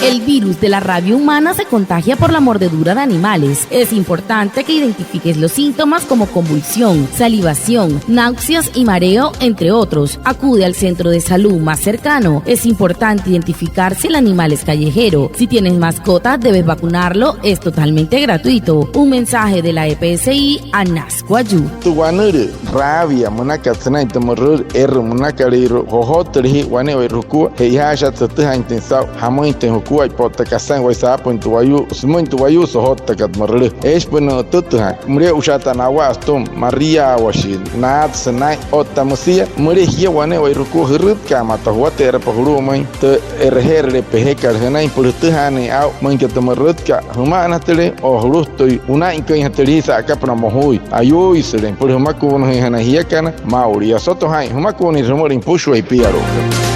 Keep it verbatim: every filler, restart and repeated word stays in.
El virus de la rabia humana se contagia por la mordedura de animales. Es importante que identifiques los síntomas como convulsión, salivación, náuseas y mareo, entre otros. Acude al centro de salud más cercano. Es importante identificar si el animal es callejero. Si tienes mascota, debes vacunarlo. Es totalmente gratuito. Un mensaje de la E P S I Anas Wayuu. Tü wanülüü rabia münakat sünain tü mürülü, erü münakalüirua, jojottüle jia wane'ewai jukua, je'ijaashaata sütüjaainjatüin saa'u jamüinjatüin jukuaippa otta kasain waya saapüin tü wayuu, sümüin tü wayuu sojottakat mürülü. Eesü süpüla nü'ütütüjaain, müle'ushaata na'waa sütüma, mariaawashii, naatsü naa'in, otta müsia müle jia wane'ewai jukua jürütka'a, maa aka juwate'erapa julu'umüin tü e'reje'erüle pejekat jünain süpüla jütüjaanüin aa'u müinka tü mürütka'a jüma'anajatüle o julu'ujatüin wunainküinjatüle jia sa'akapünaa mojuui. Ayuuisüle süpüla jümakuunajüinjanain jiakana maa'ulu. Yasoto jaa'in, jümakuunüinre jümüin nüpüshua jipialu'ukana.